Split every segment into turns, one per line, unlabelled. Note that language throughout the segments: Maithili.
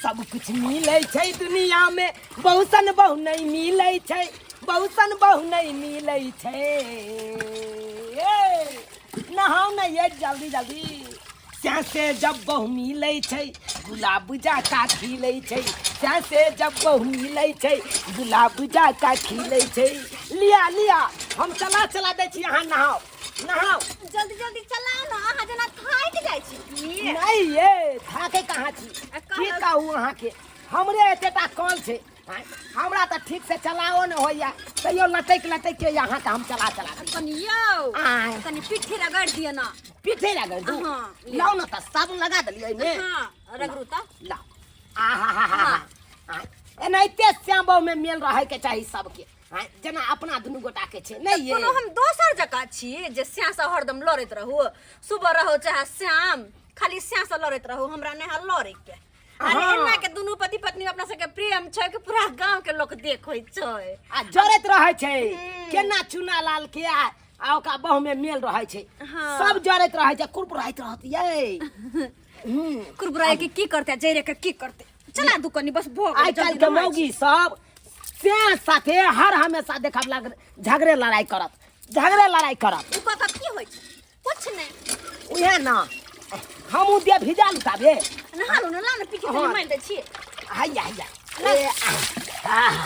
सब कुछ मिलै छै दुनिया में, बहुसन बहु नहीं मिलै छै, बहुसन बहु नहीं मिलै छै। ए, नहाउ ने ये जल्दी जल्दी। स्या से जब बहु मिलै छै गुलाब जाका खिलै छै, स्या से जब बहु मिलै छै गुलाब जाका खिलै छै। लिया लिया, हम चला चला दै छी, अहाँ नहाउ नहाउ।
जल्दी जल्दी चलाउ ने, अहाँ जेना थाकि जाइ छी की?
नहीं ये थाके कहाँ छी?
आ
की कहू अहाँके, हमरे एतेटा कल छै। आँय, हमरा तऽ ठीक से चलाओ ने होइया, तैयो लटकि लटकि के अहाँके हम चला चला दै छी।
कनि यौ,
आँय।
कनि पिट्ठी रगड़ि दिअ ने।
पीठे रगड़ दू?
हाँ।
लाउ ने तऽ साबुन लगा देलियै एहिमे।
हाँ, रगड़ू तऽ।
लाउ। आहा हा हा। एनाहिते श्याम में मेल रहे के चाही सबके। आँय, जेना अपना दुनू गोटा के छै नहीं ये।
कोनो हम दोसर जकाँ छी जे श्याम से हरदम लड़ैत रहू? सुबह रहू चाहे श्याम, खाली श्याम से लड़ैत रहू, हमरा नहि है लड़ै के। अरे एना के दुनू पति पत्नी अपना सबके प्रेम छै कि पूरा गांव के लोग देखै छै।
आ जरैत रहै छै केना चुना लाल के आ ओकरा बहु में मेल रहै छै। सब जरैत रहै छै, कुरकुराइत रहत ये।
कुरकुराय के की करते, जरे के की करते? चला दू कनी, बस भो
आइ काल्हि के मौगी सब से साथे हर हमेशा देखब लग झगड़े लड़ाई करत, झगड़े लड़ाई करत।
उ कऽ की होइ छै? कुछ नहीं।
उहे ना, हमहूँ दे भिजा लू ताबे।
नहा लो ना, ला ना पीछे। मारि दै छी।
हैया हैया, ए आह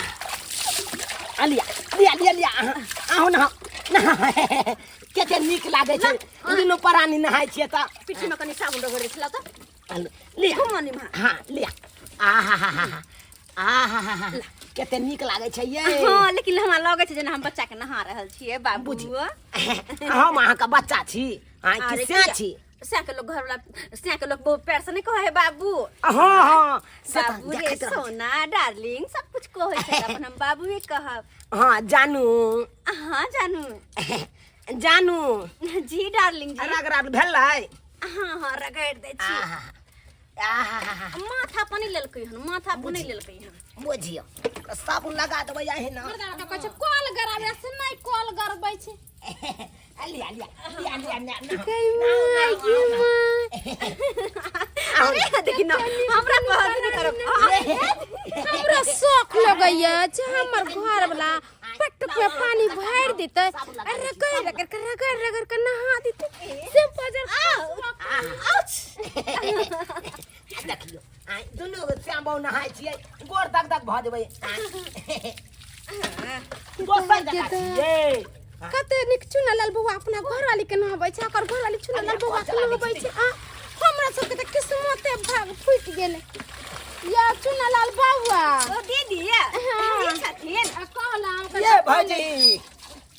आ, लिया लिया लिया लिया, अहाँ अहूँ नहा नहा। कते नीक लागै छै दुनू प्राणी नहाय छियै तऽ।
पीठी में कनी साबुन रगड़े छला तऽ।
लिया।
घुमो निम्हा।
हाँ, लिया। आहा हा हा आहा हा हा, कते नीक लागै छै ये।
हाँ, लेकिन हमरा लगै छै जेना हम बच्चा के नहा रहल छियै बाबू।
बुझी। हम अहाँके बच्चा छी? आँय, कि
अरे
सएह
किया?
छी?
सएह के लोग घरवाला, सएह के लोग बहुत प्यार से नहीं कहे है बाबू?
हाँ हाँ, से तऽ
बाबू रे,
देखैत रहै छी।
सोना, डार्लिंग, सब कुछ कहै छै, तऽ अपन हम बाबूए कहब।
हाँ, जानू।
हाँ, जानू।
जानू।
जी डार्लिंग जी।
रगड़ा भेलै?
हाँ हाँ, रगड़ दै छी।
आहा आहा।
माथा पानी लेलकै हन, माथा पानी लेलकै हन।
बुझियौ, साबुन लगा देबै अहिना।
मर्दाना के कहै छै कल गराबै से नहि कल गरबै छै।
लिया लिया लिया लिया लिया।
अरे देखी ना, हमरा कहल नहि करब।
हमरा शौक लगैया जे हमर घर वाला पट में पानी भरि देतै आ रगड़ रगड़ के रगड़ रगड़ के नहा देतै से बजर।
देखियौ, आँय, दुनू श्याम बाबू नहाय छियै, गोर दग दग भऽ जेबै। आँय, दोसर जगह छियै।
कते नीक चुना लाल बौआ अपना घरवाली के नहबै छै, ओकर घरवाली चुना लाल बौआ के नहबै छै। आ हमरा सबके तऽ किस्मते भाग फूटि गेलै या चुना लाल बौआ।
ओ दीदी,
हाँ।
ई छथिन।
आ कहलहुँ
ये भौजी,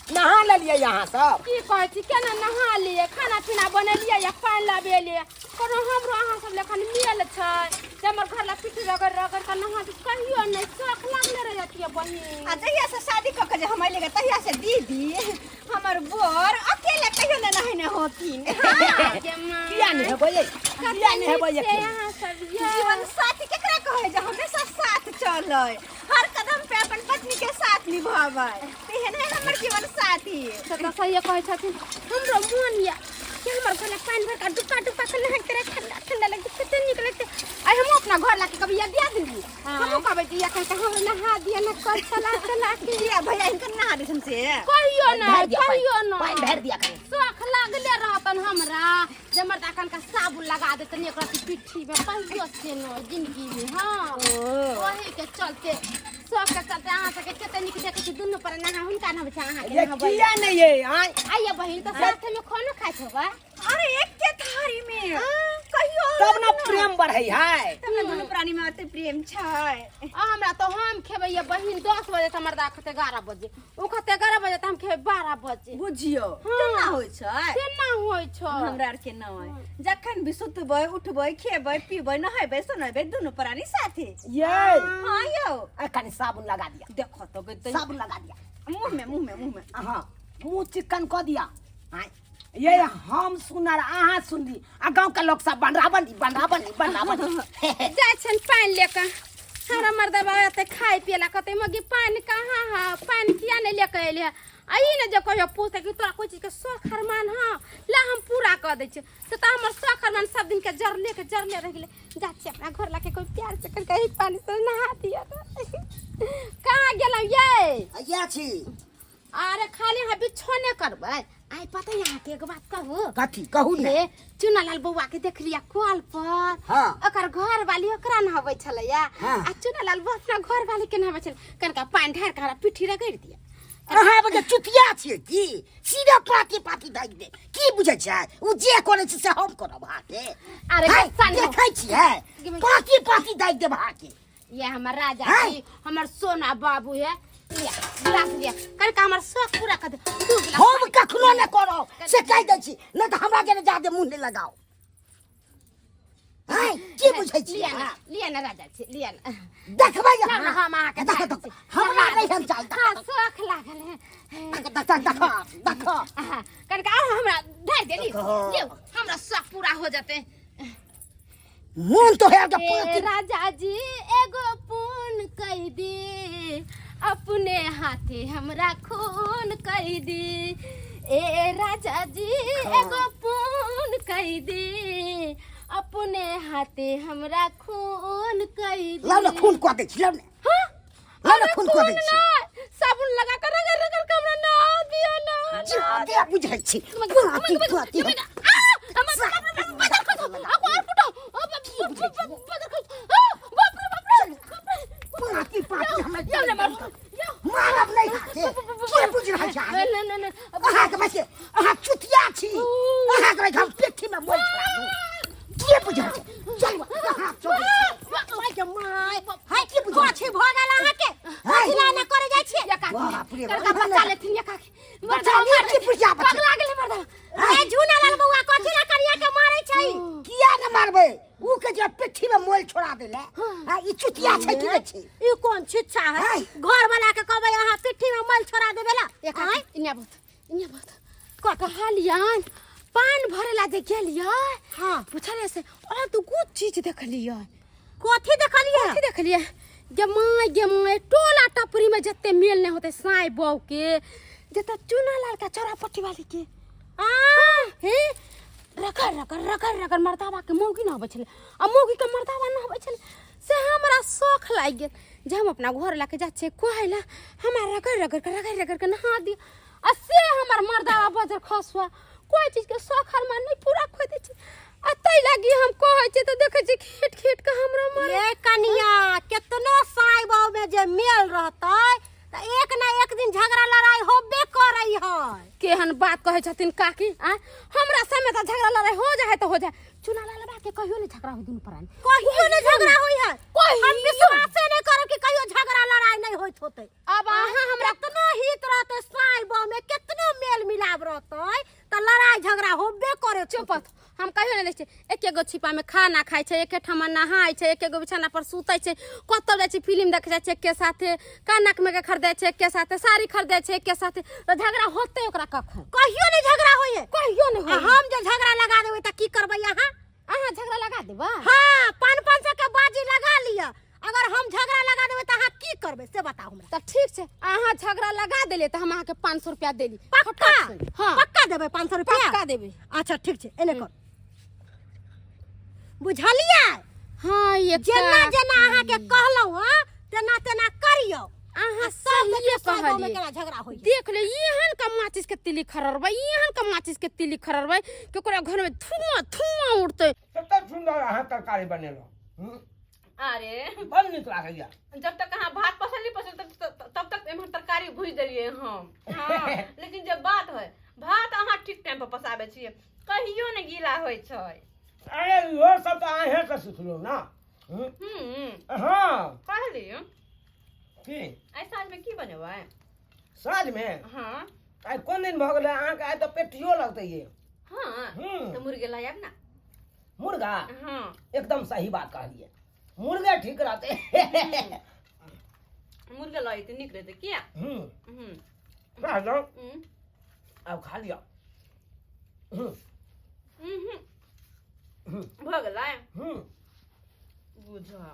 नहा लेलियै अहाँ सब?
की कहै छी, केना नहा लिए, खाना पीना बनेलियै या पानि लाबेलियै। कोनो हमरो अहाँ सब लेखन मेल छै जे हमर घर ला पिट्ठी रगड़ रगड़ के नहा दी? कहियो नहि, शौख लागले रहतियै बहिन।
आ जहिया से शादी कऽ के जे हम अयलियै तहिया से दीदी हमर बर अकेले कहियो ने नहेने होथिन।
किया नहि हेबै यै? किया नहि हेबै
छै
अकेले?
अहाँ सब यै।
जीवन साथी केकरा कहै? जे हमेशा साथ चलै, हर कदम पे अपन पत्नी के साथ निभाबै, तेहन है हमर जीवन साथी।
से तऽ सहिए कहै छथिन। हमरो मोन यऽ कि हमर घर लग पानि भरि कऽ डुबका डुबका के नहाइते रहै, ठंडा ठंडा लगतै, कते नीक लगतै। आइ हमहूँ अपना घर लाके कभी याद दिया देली, हमहूँ कहबै कि एखन के हमरो नहा दिअ ने कल चला चला के।
किया भैया हिनकर नहा देथुन से?
कहियो ना।
भरि दिअ पानि,
कहियो ना।
पानि भरि दिअ कनि।
शौख लागले रहतन हमरा जे मर्दा एखन का साबुन लगा देतन एकरा पिट्ठी में, कहियो से न जिंदगी में। हाँ, ओही के चलते, शौख के चलते अहाँ सबके कते नीक देखै छी दुनू पर नहा, हुनका नहबै छै, अहाँके
ये
नहबै।
किया नहि ये? आँय।
आइए बहिन, तऽ साथे में खानो खाइ छौ?
अरे एके थारी में कहियो।
तब ने प्रेम बढ़ै है।
तब ने दुनू प्राणी में अते प्रेम छै।
आ हमरा तऽ हम खेबै ये बहिन 10 बजे तऽ मर्दा खेतै 11 बजे, ओ खेतै 11 बजे तऽ हम खेबै 12 बजे।
बुझियौ।
हाँ।
केना होइ छै?
केना होइ छै?
हमरा आर के नहि, जखन भी सुतबै, उठबै, खेबै, पीबै, नहेबै, सोनेबै, दुनू प्राणी साथे।
ये।
हाँ यौ।
आ कनि साबुन लगा दिया।
देखो तो गई।
साबुन लगा दिया।
मुँह में, मुँह में, मुँह में।
हाँ, मुँह चिकन कऽ दिया। आँय ये, हम सुनर अहाँ सुनली आ गाँव के लोग सब बनरा बनी बनरा बनी बनरा बनी।
जाइ छनि पानि लेके हमरा मर्दा बाबा एते खाय पियला, कहते मगी पानि कहाँ है, पानि किया नहि लेके एलियै? आ ई ने जे कहियो पूछतै कि तोरा कोइ चीजके शौख अरमान हँ, ला हम पूरा कऽ दै छियै। से तऽ हमर शौख अरमान सब दिनके जरले के जरले रहि गेलै। जा छियै अपना घर लाके कोइ प्यार से कनिका ही पानी से नहा दिअ। कहाँ गेलहुँ ये?
अइया छी।
अरे खाली अहाँ बिछौने करबै। आइ पता है अहाँके एगो बात कहू?
कथी कहू ने।
हे चुनालाल बौआ के देख लिया कल पर।
हाँ।
ओकर घर वाली ओकरा नहबै छलैया।
हाँ।
आ चुनालाल बौआ अपना घर वाली के नहबै छलै। कनका पानि ढारि के हमरा पिट्ठी रगड़ि दिया।
अहाँ बजे चुतिया छियै की? सीधा पाती पाती दागि दे। की बुझै छै ओ जे करै छै से हम करब अहाँके?
अरे
है,
गुस्सा नहि हो।
देखै छियै पाती पाती दागि देब अहाँके।
ये हमर राजा
है?
जी, हमर सोना बाबू है। लिया गिलास लिया, कनका हमर शौक पूरा कर दे। दू गिलास
हम
पानि।
कखनो नहि करब से कहि दै छी, नहि तऽ हमरा जेना जादे मुँह नहि लगाउ। है, की बुझै छी
लिया ना,
अहाँ?
लिया ना राजा जी, लिया ना।
देखबै
ना, ना,
अहाँ।
हम अहाँके
देखो,
दाइ
देखो,
छी।
हमरा नहि हम चाही।
हाँ, शौक लागल है।
देख, देख, देख, देख।
हाँ, कनका और हमरा ढारि देली।
देखो।
लियो, हमरा शौक पूरा हो जते।
मोन तो है
ए
पाती।
राजा जी एगो पून कह दी, अपने हाथे हमरा खून कह दी। ए राजा जी एगो पून कह दी, अपने हाथे हमरा खून कह दी।
लाउ ने खून कऽ दै छी, लाउ ने।
हाँ?
लाउ ने
अरे
खून कऽ दै छी।
ना, साबुन लगा कर रगड़ रगड़ के हमरा ना दिया ना, ना।
जादे बुझै छी। पाती पाती। पाती पाती हमरा मारब नहि अहाँके। के बुझि रहल छै अहाँ? अहाँके बस अहाँ चुतिया छी। अहाँके बस हम पेठीमे मोल छोड़ा दू। के बुझि रहल छै? चलू अहाँ चलू।
माय माय,
हाय, की बुझै
कथी भऽ गेल अहाँके?
हाय।
कथी ला एना करे जाइ छियै?
बाप रे बाप।
बच्चा लेथिन ये काकी।
बच्चा लिअ की पुरिया बच्चा?
पगला गेलै मर्दा।
ए झूना लाल बौआ, कथी ला करिया के मारै छै?
किया ने मारबै? ऊ के जे पिट्ठी में मोल छोड़ा देले। आ ई चुतिया छै की नै छै?
ई कोन छिच्छा है?
हाय।
घर वाला के कहबै अहाँ पिट्ठी में मल छोड़ा देबे ला?
ये काकी, इन्ने बहुत, इन्ने बहुत। कहलियन पान भरेला जे गेलियै।
हाँ।
पुछलियै से अद्भुत चीज देखलियै।
कथी देखलियै?
कथी देखलियै? गे my, गे my, टोला टपरी में जते मेल नहीं होते साई बहू के, जते चूना लाल का चौरा पट्टी वाली के।
आ
हे रगड़ रगड़ रगड़ रगड़ मर्दावा के मौगी न आबै छलै आ मौगी के मर्दावा न आबै छलै। से हमरा शौख लागि गेल जे हम अपना घर लऽ के जाइ छियै कहै लए हमरा रगड़ रगड़ के रगड़ रगड़ के नहा दिअ, आ से हमर मर्दावा बजर खसुआ कोइ चीजके शौख अरमान नहि पूरा कऽ दै छै। आ ताहि लागी हम कहै छियै तऽ देखै छियै खेट खेट के हमरा मारै।
ये कनिया, केतनो साई बाबू में जे मेल रहतै तऽ एक ना एक दिन झगड़ा लड़ाई होबे करै है।
केहन बात कहै छथिन काकी? आ हमरा समय तऽ झगड़ा लड़ाई हो जाए तऽ हो जाए, चुना लाल के कहियो नहीं झगड़ा हो दुनू प्राणी।
कहियो नहीं झगड़ा होई है।
कहियो।
हम विश्वासे नहीं करब कि कहियो झगड़ा लड़ाई नहीं होइत होतै।
अब अहाँ हमरा
केतनो हित रहतै साई बाबू में, केतनो मेल मिलाप रहतै तऽ लड़ाई झगड़ा होबे करे।
चुप, हम कहियो नहि दै छियै। एके गो छिपा में खाना खाइ छै, एके ठामा नहाय छै, एके गो बिछाना पर सुतै छै, कतौ जाइ छै फिल्म देखे जाइ छै एके साथे, कानक में के खरीदै छै एके साथे, साड़ी खरीदै छै एके साथे, तऽ झगड़ा होतै ओकरा कखन?
कहियो नहीं झगड़ा होइए।
कहियो नहीं
आ
होइए।
हम जे झगड़ा लगा देबै तऽ की करबै अहाँ?
अहाँ झगड़ा लगा देबै?
हाँ, 500 के बाजी लगा लिअ। अगर हम झगड़ा लगा देबै तऽ अहाँ की करबै से बताउ हमरा।
तऽ ठीक छै, अहाँ झगड़ा लगा देलियै तऽ हम अहाँके 500 रुपया देली।
पक्का?
हाँ।
पक्का देबै 500 रुपया?
पक्का देबै।
अच्छा ठीक छै, एने कर। बुझलियै?
हाँ, ये
जेना
काकी।
जेना अहाँके कहलहुँ हँ तेना तेना करियौ।
अहाँ
आ सब
सहिए
देखियौ साई गाँवमे
कहलियै।
केना झगड़ा होइए।
देख ले, एहन का माचिस के तिली खररबै, एहन का माचिस के तिली खररबै कि ओकरा घर में धुआं धुआं उड़तै।
कतेक सुंदर अहाँ तरकारी बनेलहुँ।
अरे
बड़ नीक लागैया।
जब तक अहाँ भात पसंद नहीं पसंद तब तक एम्हर तरकारी भुजि देलियै हम। हाँ, लेकिन जब बात है भात अहाँ ठीक टाइम पर पसाबै छियै, कहियो नहि गीला होइ छै।
अरे इहो सब तऽ अहें से सिखलहुँ ना। हाँ।
कहली
की?
आइ साँझ में की बनेबै?
साँझ में?
हाँ।
आइ कोन दिन भऽ गेलै अहाँके? आइ तऽ पेटियो लगतै ये।
हाँ। तऽ मुर्गे लऽ आयब ना।
मुर्गा?
हाँ।
एकदम सही बात कहलियै, मुर्गे ठीक रहतै।
मुर्गे लऽ अयतै नीक रहतै किया?
कहलहुँ आब खा लिअ।
भऽ गेलै? बुझऽ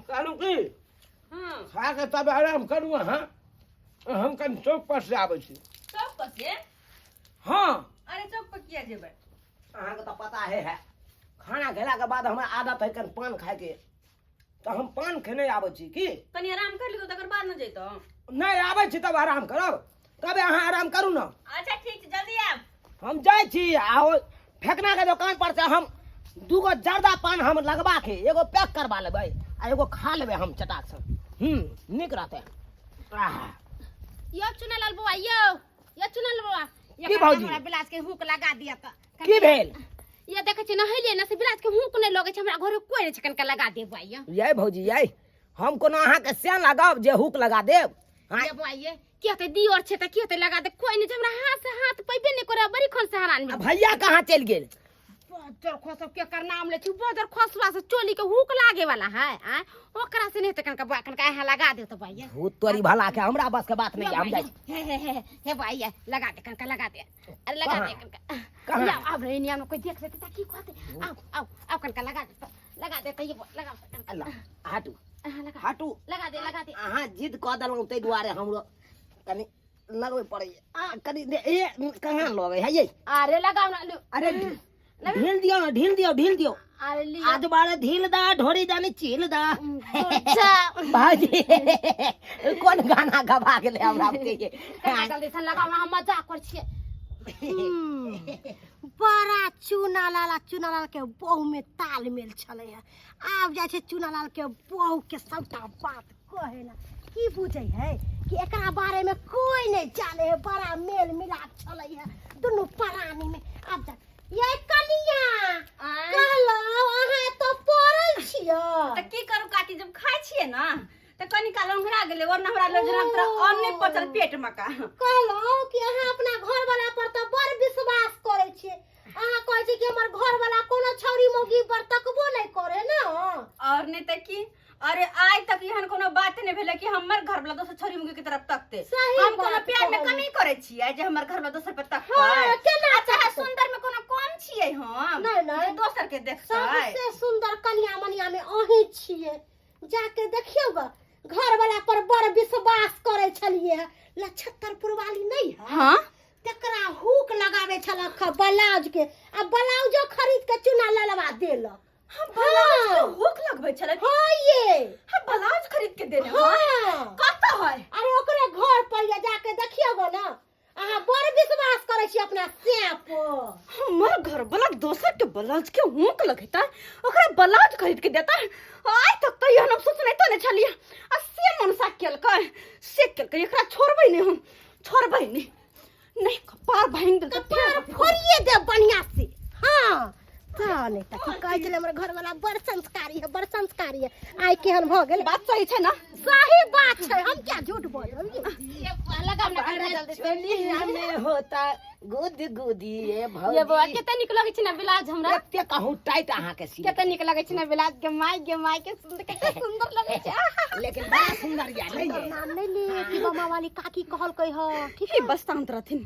कहलहुँ की
हाँ।
खा के तब आराम करू अहाँ, हम कनि चौक पर से आबै छी।
चौक पर से?
हाँ।
अरे चौक पर किया जेबै?
अहाँके तऽ पता है है, खाना खेलाके बाद हमरा आदत है कनि पान खायके, तऽ हम पान खेने आबै छी। की
कनि आराम कर लियौ तकर बाद न जैतौ?
नहि, आबै छी तब आराम करब, तबे अहाँ आराम करू ने।
अच्छा ठीक छै, जल्दी आयब।
हम जाइ छी आ ओ फेकना के दोकान पर से हम दूगो जर्दा पान हम लगवा के एगो पैक करवा लेबै आ एगो खा लेबै हम चटाक से। नीक रहतै। आह।
यो चुनालाल बौआ, यो यो चुनालाल बौआ।
की भौजी?
हमरा ब्लाउज के हुक लगा दिया त।
की भेल?
ये देखै छी नहेलियै ने से ब्लाउज के हुक नहि लगै छै, हमरा घरे कोइ नहि छै, कनिका लगा दे बौआ ये।
यै भौजी यै, हम कोनो अहाँके से लगाब जे हुक लगा देब? हाँ।
ये बौआ ये की हेतै, दियर छै तऽ की हेतै, लगा दे, कोइ नहि छै, हमरा हाथ से हाथ पैबे नहि करे, बड़ी खन से हरान
आ भैया कहाँ चलि गेल?
बजर खोसब के कर नाम ले छी, बजर खोसवा से चोली के हुक लागे वाला है आ ओकरा से नहीं त कनका बा कनका यहाँ लगा दे तो भैया।
भूत तोरी भला के, हमरा बस के बात नहीं है, हम जाइ छी।
हे हे हे हे भैया लगा दे, कनका लगा दे, अरे लगा दे कनका।
कहाँ?
या अब रे निया में कोई देख लेते त की कहते। आओ आओ आओ, कनका लगा दे तो, लगा दे त ये लगा कनका।
अल्लाह, हटू।
हाँ, लगा।
हटू।
लगा दे, लगा दे।
अहाँ जिद कऽ देलहुँ ताहि दुआरे हमरो कनि लगबै पड़ैए। आ कनि ए कहाँ लगै है ये?
अरे लगाओ ना लो।
अरे ढील दियौ ने, ढील दियौ, ढील दियौ।
अरे लियो।
आज बारे ढील दा ढोरी जानी चील दा।
अच्छा।
भाजी कोन गाना गवा गेलै हमरा के?
कनका जल्दी से लगाओ ना, हम मजाक कर छियै।
बड़ा चूना लाल चूना लाल के बहु में तालमेल छलै है। आब जाइ छै चूना लाल के बहु के सबटा बात कहे ला। की बुझै है कि एकरा बारे में कोई नहीं जाने है, बड़ा मेल मिलाप छलै है दुनू प्राणी में। आब जा ये कनिया, कहलहुँ अहाँ एतऽ पड़ल छियै?
तऽ की करू काकी, जब खाइ छियै ने तऽ कनि काल ओंघरा गेलै, वरना हमरा लग जेना तोरा अन्न नहि पचल पेट मे का।
कहलहुँ कि अहाँ अपना घरवाला पर तऽ बड़ विश्वास करै छियै, अहाँ कहै छियै कि हमर घरवाला कोनो छौरी मौगी पर तकबो नहि करे ने?
और नहि तऽ की, अरे आइ तक एहन कोनो बात नहि भेलै कि हमर घर वाला दोसर छौरी मुगी के तरफ तकते।
सही
हम कोनो
बात
प्यार में
कहलियै।
कमी करै छियै जे हमर घर वाला दोसर पर तकतै?
हाँ, केना
अच्छा
तकतै?
सुंदर में कोनो कम छियै हम
नहि, नहि।
जे दोसर के देखतै?
सबसे सुंदर कनिया मनिया में अहीं छियै। जाके देखियौ ग, घरवाला पर बड़ विश्वास करै छलियै। लछत्तरपुर वाली नहीं है?
हाँ।
तकरा हुक लगावे छलक ब्लाउज के, आ ब्लाउजो खरीद के चुना ललवा देलक।
हम ब्लाउज के हुक लगबै छलै?
हाँ ये।
हम ब्लाउज खरीद के देने?
हाँ।
कतऽ है?
अरे ओकरे घर पर या जाके देखियौ गो ना। अहाँ बड़ विश्वास करै छी अपना सैं पर।
हमर घर वाला दोसर के ब्लाउज के हुक लगेता, ओकरा ब्लाउज खरीद के देता, आइ तक तऽ एहन हम सोचने तऽ नहि छलियै, आ से मनसा केलकै, से केलकै, एकरा छोड़बै नहि, हम छोड़बै नहि, नहि कपार भाङि देलकै।
कपार फोड़िए दे बढ़िया से। हाँ तऽ नहि तऽ की कहै छलै, हमर घरवाला बड़ संस्कारी है, बड़ संस्कारी है, आइ केहन भऽ गेल?
बात सही छै ने?
सही बात छै, हम क्या झूठ बोलब?
लगाओ ना कनका जल्दी से।
चोलिया में होता गुद गुदी ये
ये बौआ
भौजी।
कते नीक लगै छै ने ब्लाउज हमरा?
एते कहूँ टाइट अहाँके सी।
कते नीक लगै छै ने ब्लाउज के, माय गे माय के सुंदर, कते सुंदर लगै छै। आहा।
लेकिन बड़ा सुंदर या नहीं ये?
नाम नहि ले कि मामा वाली काकी कहलकै ह। ठीक।
हे बस शांत रहथिन,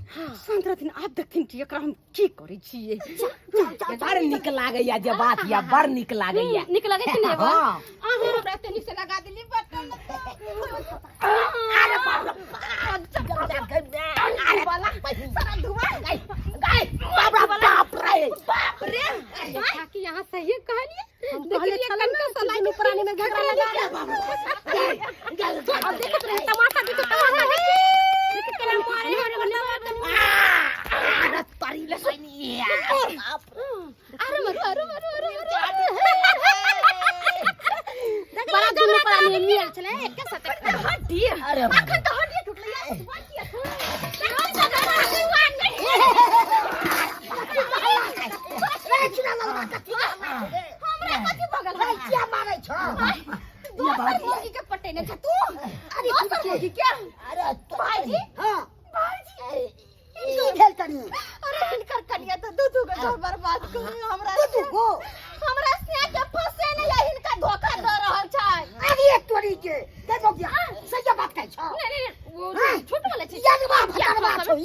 शांत रहथिन, आब देखथिन कि एकरा हम की करै छियै।
बड़ नीक लागैया जे बात या, बड़ नीक लागैया।
नीक लगै छै ने बौआ?
हाँ।
अहाँ हमरा एते नीक से लगा देलियै बटन।
अरे बाप रे, अरे सारा धुआं गाय गाय, बाप रे बाप रे
बाप रे, काकी यहाँ सही कहलियै।
हम कहले
देखलियै
छलै
कनका
ने कि दुनू प्राणी में झगड़ा लगा दे।
अब देखत रहे तमाशा, देखो तमाशा, देखो देखो केना मारे है रे।
अरे तारी लसनी।
अरे मरु अरे मरु अरे मरु, बड़ा दुनू प्राणी मिलल छलै एके साथ।
हड्डी
अरे
अखन तऽ हड्डी टूटलै।
हमरा कथी भगल है?
किया मारै छौ?
दोसर मौगी के पटेने छ तू? अरे दोसर मौगी के।
अरे
भाईजी।
हाँ।
भाईजी।
की भेल तनी?
अरे हिनकर कनिया तो दू दू गो घर बर्बाद कर हमरा।
दू दू गो?
हमरा सिया के फंसे नहीं है, हिनका धोखा दे रहल छै।
अरे तोरी के देखो क्या सही बात कहै छौ?
नहीं नहीं नहीं, वो
हाँ।
झूठ बोले छै।
यारबा भतरबा छौ ई।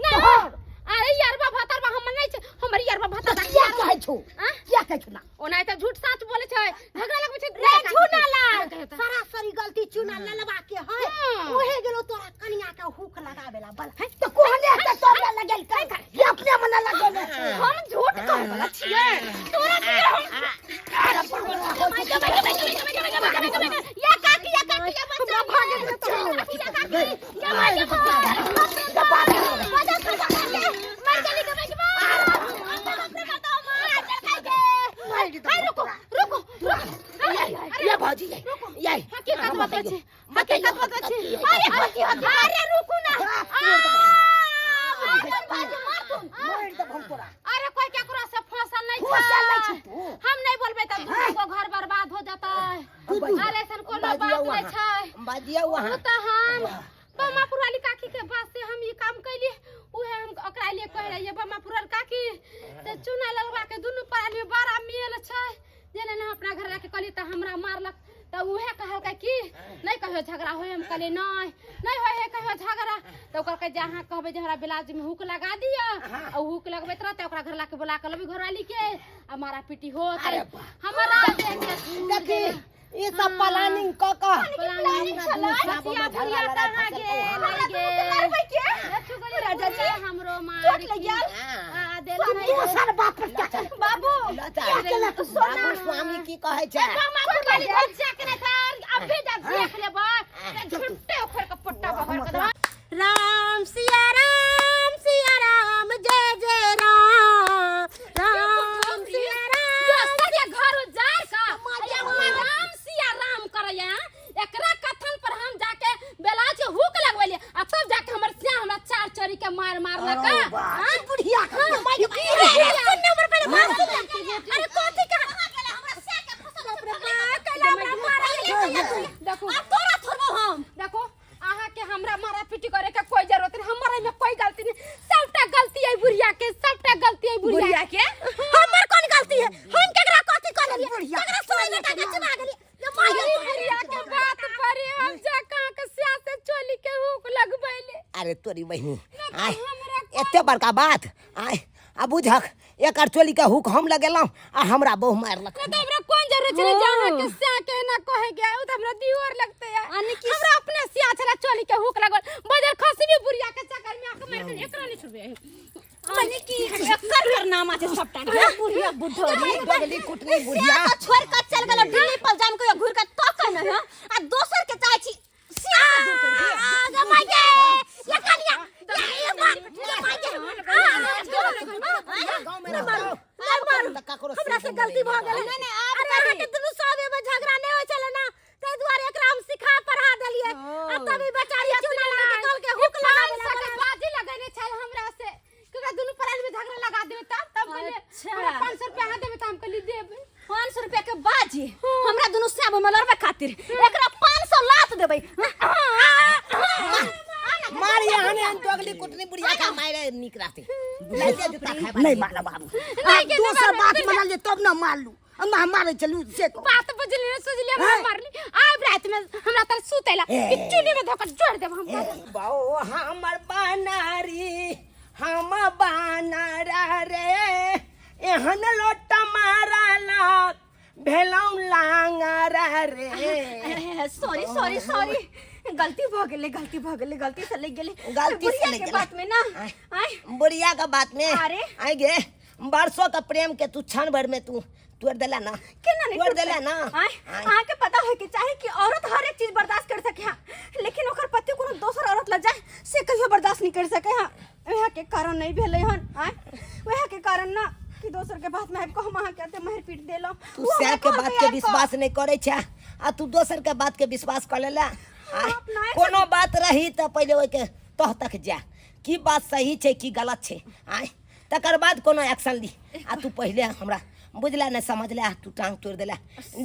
ना।
तोहर।
अरे यारबा भतरबा हमर नहीं छै, हमर यारबा भतरबा।
किया कहै छौ?
आँ?
किया कहै छौ ना?
ओना तऽ झूठ साच बोले छै, झगड़ा लगबै छै।
रे
झूठा लाल,
सरासरी गलती चुना ललवा के है।
हाँ।
ओहे गेलो तोरा कनिया के हुक लगावेला बल। तऽ कोहने तऽ
एकरा भागे दे तो मर गेली के भाई रुको रुको
ये भौजी ये ये
हकीकत बतबै छी हकीकत बतबै छी अरे हकी हकी अरे रुकू ना
मारि देब हम तोरा
अरे कोई केकरो से फसल नहीं
फसल नहीं
छै
छै तू।
हम नहीं बोलबै त दुनू को घर बर्बाद हो जतै अरे ऐसन कोनो बात नहीं छै
बाजिया वहाँ
उ त हम बमापुर वाली काकी के बात से हम ई काम कैली उहे हम ओकरा लिए कह रहिए बमापुर वाली काकी से चूना ललवा के दुनू प्राणी में बड़ा मेल छै जेना ने अपना घर जाके कहली त हमरा मारलक त उहे कहलकै कि नहीं कहियो झगड़ा होय हम कहलिए नहीं नहीं होय है कहियो झगड़ा त ओकर कहै जे अहाँ कहबै जे हमरा ब्लाउज में हुक लगा दिअ आ हुक लगबैत रहतै ओकरा घर लाके बोला के लबी घरवाली के आ मारा पीटी होत हमरा देख के
देखी ई सब प्लानिंग क क
प्लानिंग छलै
हमरा दुनू
बसिया
साबो में
बुढ़िया
झगड़ा लड़ाई
कहाँ
फसल
गेल
को
आई गेल
लड़बै के
लच्छू गली
राजा जी,
हमरो मार
चोट लग गेल?
आ देला नहीं
दोसर बाप पर क्या चल
बाबू
लता बाबू स्वामी की कहै छै
मामा वाली घर जाके नहीं था अभी जा देख लेबै ते झुट्टे उखड़ के पट्टा बहर के देबै।
राम सिया राम सिया राम जय जय राम राम सिया राम
दोसर के घर उजार का राम सिया राम करैया एकरा कथन पर हम जाके बेलाज के हुक लगवेलिए आ तब जाके हमर सिया हमरा चार चोरी के मार मारलक
अरे बा, ई बुढ़िया के
अरे सुन नंबर पहले बात सुन अरे कथी के
देखो
अब तोरा छोड़बो हम
देखो अहाँ के हमरा मारा पीटी करे के कोई जरूरत नहीं हमरा में कोई गलती नहीं सबटा गलती है बुढ़िया के सबटा गलती है बुढ़िया
बुढ़िया के
हमर कौन गलती है हम केकरा कथी कह लेलिए केकरा सोई बेटा के चुना गेलिए ये मार
अरे बुढ़िया के बात पर हम जा कहाँ के सिया से चोली के हुक लगबैले
अरे तोरी बहिनी आय
हमरा
एते बड़का बात आय आ बुझक एकर चोली के हुक हम लगेलहुँ आ हमरा बहु मारलक
ना तो हमरा कौन जरूरत छले जे अहाँ के सिया के ना कहे के उ त हमरा दियोर लगते है हमरा अपने सिया छला चोली के हुक लगल बजर खसी भी बुढ़िया के चक्कर में आके मार के एकरा नहीं छुबे
मने कि एकर कारनामा छै सबटा के बुढ़िया बुढ़ोरी
बगली कुटनी बुढ़िया
सिया के छोड़ के चल गेल दिल्ली पर जाम के घूर के तक न है आ दोसर के चाहे छी सिया के दूर कर दिए
आ गे माय गे ये कनिया ये ये मार ये माय गे
गाँव में रहता
नहीं मारू
तऽ ककरो
हमरा से गलती भ गेल नहीं नहीं आब अरे अहाँ के दुनू सबे में झगड़ा नहीं होय छले ना ताहि दुआरे एकरा हम सिखा पढ़ा देलिए आ तभी बेचारी चूना लगा के कहल के हुक लगा
पाँच सौ के बाजी लगेने छल हमरा से केकरा दुनू प्राणी में झगड़ा लगा देबे तब तब कहलिए
अच्छा।
हमरा 500 रुपया अहाँ देबे त हम कहली देबे
500 रुपया के बाजी हमरा दुनू साब में लड़बे खातिर एकरा 500 लात देबै
मार यहाँ ने हम दोगली कुटनी बुढ़िया का मारे निक रहते लाइते जूता खाए
नहीं मारा बाबू आ दोसर बात मनल जे तब ना मारलू हम मारे चलू से कहू।
बात बुझली ना सुझली हमरा
हैं?
मारली आब रात में हमरा तर सुतेला कि चुनी में धोकर जोड़ देब हम
बाओ हमर बनारी हम बानरा रे एहन लोटा मारला भेलौं लांगरा रे
सॉरी सॉरी सॉरी गलती भ गेलै गलती भ गेलै गलती से लग गेलै
गलती से
बुढ़िया
लग
के
गेलै।
बात में ना आय
बुढ़िया के बात में
अरे?
आई गे बरसों का प्रेम के तू क्षण भर में तू तोड़ देला ना
केना नहीं
तोड़ देला ना
आय अहाँ के पता होय के चाही कि औरत हर एक चीज बर्दाश्त कर सके हाँ लेकिन ओकर पति कोनो दोसर औरत ल जाए से कहियो बर्दाश्त नहीं कर सके हाँ वएह के कारण नहीं भेलै हन आय वएह के कारण ना कि दोसर के बात में आबि कऽ हम अहाँ के एते मारि पीट देलहुँ
तू
ओ हमरा
सैर के
कहलकै
बात के
आबि कऽ।
विश्वास नहीं करे छे आ तू दोसर के बात के विश्वास कर लेला आय,
अपना
कोनो बात रही तऽ पहिले ओहिके तह तक जा की बात सही छै की गलत छै आय तकर बाद कोनो एक्शन ली आ तू पहिले हमरा बुझला नहि समझला तू टांग तोड़ि देला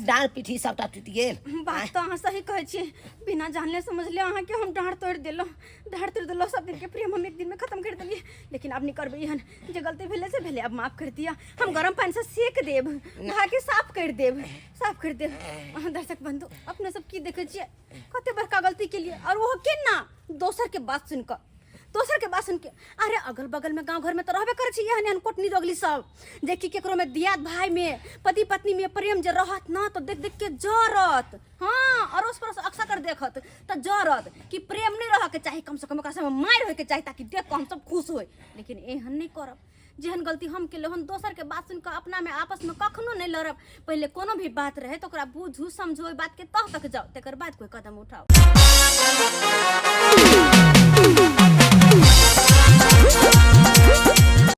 डाँड़ पीठी सबटा टूटि गेल
बात तऽ अहाँ सही कहै छियै बिना जानले समझले अहाँके हम डाँड़ तोड़ि देलहुँ डाँड़ तोड़ि देलहुँ सब दिनके प्रेम हम एक दिनमे खत्म करि देलियै लेकिन आब नहि करबै एहन जे गलती भेलै से भेलै आब माफ करि दिअ हम गरम पानिसँ सेक देब नहाके साफ करि देब साफ करि देब अहाँ दर्शक बन्धु अपने सब की देखै छियै कते बड़का गलती केलियै आओर ओहो केना दोसरके बात सुनि कऽ दोसर के बात सुन के अरे अगल बगल में गांव घर में तो रहबे करे छी एहन एहन कोटनी दोगली सब जे कि केकरो में दियाद भाई में पति पत्नी में प्रेम जे रहत ना तो देख देख के जरत हाँ अड़ोस पड़ोस अक्सर कर देखत तो जरत कि प्रेम नहीं रह के चाही कम से कम ओकरा सब मारि होय के चाही ताकि देख के हम सब खुश होय लेकिन एहन नहीं करब जेहन गलती हम केलहुँ हन, दोसर के बात सुनि कऽ अपना में आपस में कखनो नहि लड़ब। पहिले कोनो भी बात रहे तो ओकरा बुझू समझू, ओहि बात के तह तक जाओ, तकर बाद कोई कदम उठाओ।